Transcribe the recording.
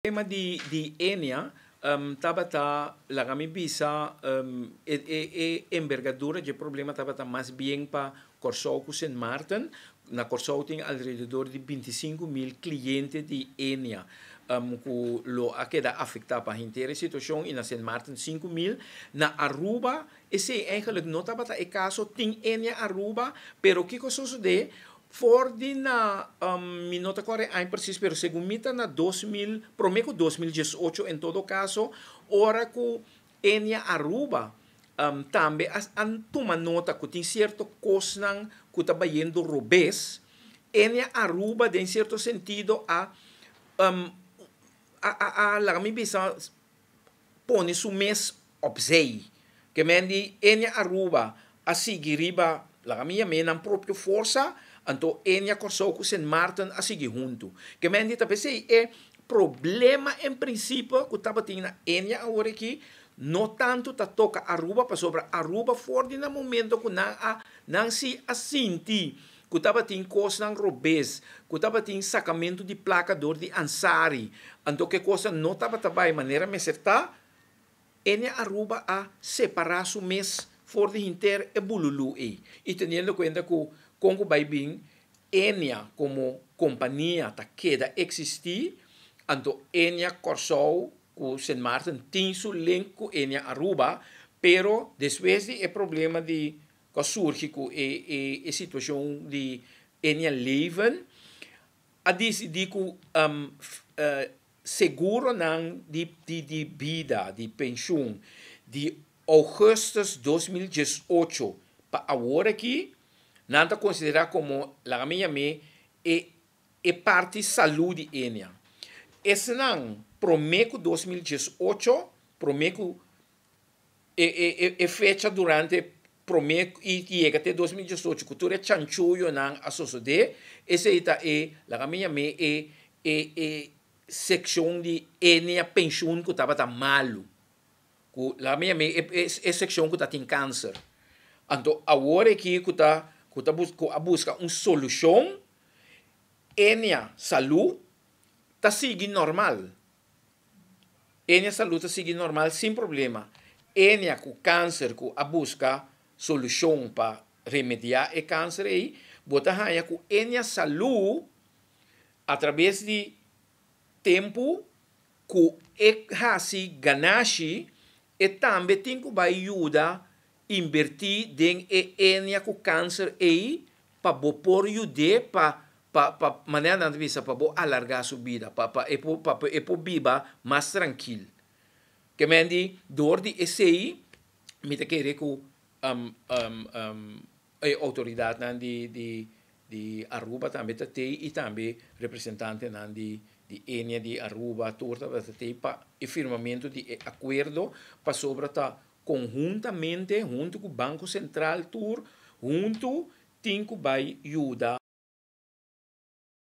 Tema di Ennia tabata, laga mi bisa, e embergadura dje problema tabata mas bien pa Kòrsou ku Sint Maarten. Na Kòrsou tin alrededor di 25.000 kliente di Ennia ku lo a keda afektá pa henter e situashon i na Sint Maarten 5000. Na Aruba esei eigenlijk no tabata e kaso, tin Ennia Aruba, pero kiko a sosodé? For di na, mi no ta kòrda e aña presis, pero segun mi ta na 2000, promé ku 2018 en todo kaso, ora ku Ennia Aruba tambe a tuma nota ku tin sierto kosnan ku ta bayendo robes, Ennia Aruba den sierto sentido a laga mi bisa pone su mes opzij. Ke men di Ennia Aruba a sigui riba, laga mi yam'é, nan propio forsa, anto Ennia Kòrsou ku Sint Maarten a sigui huntu. Ke men di ta p'esei e problema en prinsipio ku tabatin na Ennia awor aki no tantu ta toka Aruba, pasobra Aruba for di na momento ku nan a nan si a sinti ku tabatin kosnan robes, ku tabatin sakamentu di plaka dor di Ansary, anto ku e kosnan no tabata bai manera mester ta, Ennia Aruba a separá su mes for di henter e bululú ei. I teniendo kuenta ku kon ku bai bin Ennia komo kompania ta keda eksistí, anto Ennia Kòrsou ku Sint Maarten tin su link ku Ennia Aruba, pero despues di e problema di ku a surgi ku e e situashon di Ennia Leven, a disidí ku seguronan di bida, di penshun, di ougùstùs 2018 pa awor aki, nan ta konsiderá komo, laga mi yam'é, e parti salú di Ennia. Esnan promé ku 2018, promé ku e fecha durante promé i yega te 2018 ku tur e chanchuyonan a sosodé, esei ta e, laga mi yam'é, e sekshon di Ennia penshun ku tabata malu, ku laga mi yam'é e sekshon ku ta tin kanser. Anto awor aki ku a buska un solushon, Ennia Salú ta sigui normal. Ennia Salú ta sigui normal sin problema. Ennia ku kanser ku a buska solushon pa remediá e kanser ei, bo ta haña ku Ennia Salú atraves di tempu ku e hasi ganashi, e tambe tin ku bai yuda invertí den e Ennia ku kanser ei pa bo por yud'é pa manera nan ta bisa pa bo alargá su bida, pa e por biba mas trankil. Ke men di dor di esei mi ta kere ku e outoridatnan di Aruba tambe ta tei i tambe representantenan di Ennia di Aruba tur tabata tei pa e firmamentu di e akuerdo, pasobra ta konhuntamente huntu ku Banko Sentral tur huntu tin ku bai yuda.